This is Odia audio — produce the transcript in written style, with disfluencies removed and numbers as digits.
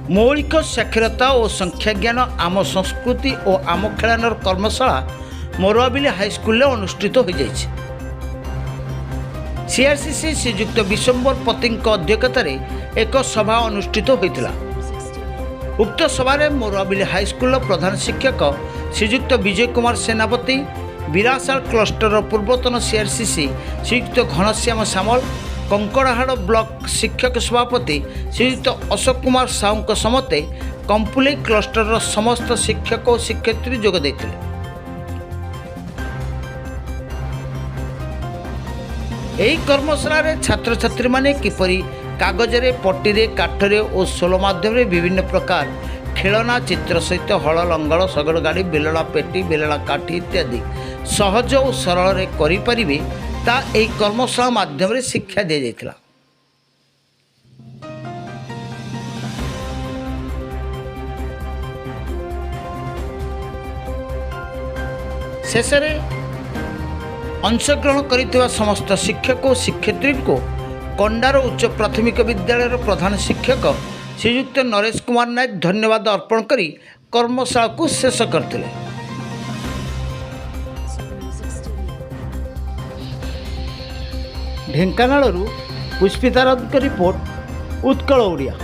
ମୌଳିକ ସାକ୍ଷରତା ଓ ସଂଖ୍ୟାଜ୍ଞାନ, ଆମ ସଂସ୍କୃତି ଓ ଆମ ଖେଳନାର କର୍ମଶାଳା ମରୁଆବିଲି ହାଇସ୍କୁଲରେ ଅନୁଷ୍ଠିତ ହୋଇଯାଇଛି। ସିଆର୍ସିସି ଶ୍ରୀଯୁକ୍ତ ବିଶ୍ୱମ୍ବର ପତିଙ୍କ ଅଧ୍ୟକ୍ଷତାରେ ଏକ ସଭା ଅନୁଷ୍ଠିତ ହୋଇଥିଲା। ଉକ୍ତ ସଭାରେ ମରୁଆବିଲି ହାଇସ୍କୁଲର ପ୍ରଧାନ ଶିକ୍ଷକ ଶ୍ରୀଯୁକ୍ତ ବିଜୟ କୁମାର ସେନାପତି, ବିରାଶାଳ କ୍ଲଷ୍ଟରର ପୂର୍ବତନ ସିଆର୍ସିସି ଶ୍ରୀଯୁକ୍ତ ଘନଶ୍ୟାମ ସାମଲ, କଙ୍କଡ଼ାହାଡ଼ ବ୍ଲକ ଶିକ୍ଷକ ସଭାପତି ଶ୍ରୀଯୁକ୍ତ ଅଶୋକ କୁମାର ସାହୁଙ୍କ ସମେତ କମ୍ପୁଲେଇ କ୍ଲଷ୍ଟରର ସମସ୍ତ ଶିକ୍ଷକ ଓ ଶିକ୍ଷୟିତ୍ରୀ ଯୋଗ ଦେଇଥିଲେ। ଏହି କର୍ମଶାଳାରେ ଛାତ୍ରଛାତ୍ରୀମାନେ କିପରି କାଗଜରେ, ପଟିରେ, କାଠରେ ଓ ସୋଲ ମାଧ୍ୟମରେ ବିଭିନ୍ନ ପ୍ରକାର ଖେଳନା ଚିତ୍ର ସହିତ ହଳ, ଲଙ୍ଗଳ, ଶଗଡ଼ ଗାଡ଼ି, ବେଲଣା ପେଟି, ବେଲଣା କାଠି ଇତ୍ୟାଦି ସହଜ ଓ ସରଳରେ କରିପାରିବେ, ତା ଏହି କର୍ମଶାଳା ମାଧ୍ୟମରେ ଶିକ୍ଷା ଦିଆଯାଇଥିଲା। ଶେଷରେ ଅଂଶଗ୍ରହଣ କରିଥିବା ସମସ୍ତ ଶିକ୍ଷକ ଓ ଶିକ୍ଷୟିତ୍ରୀଙ୍କୁ କଣ୍ଡାର ଉଚ୍ଚ ପ୍ରାଥମିକ ବିଦ୍ୟାଳୟର ପ୍ରଧାନ ଶିକ୍ଷକ ଶ୍ରୀଯୁକ୍ତ ନରେଶ କୁମାର ନାୟକ ଧନ୍ୟବାଦ ଅର୍ପଣ କରି କର୍ମଶାଳାକୁ ଶେଷ କରିଥିଲେ। Music Studio. ଢେଙ୍କାନାଳରୁ ପୁଷ୍ପିତା ରାଉତଙ୍କ ରିପୋର୍ଟ, ଉତ୍କଳ ଓଡ଼ିଆ।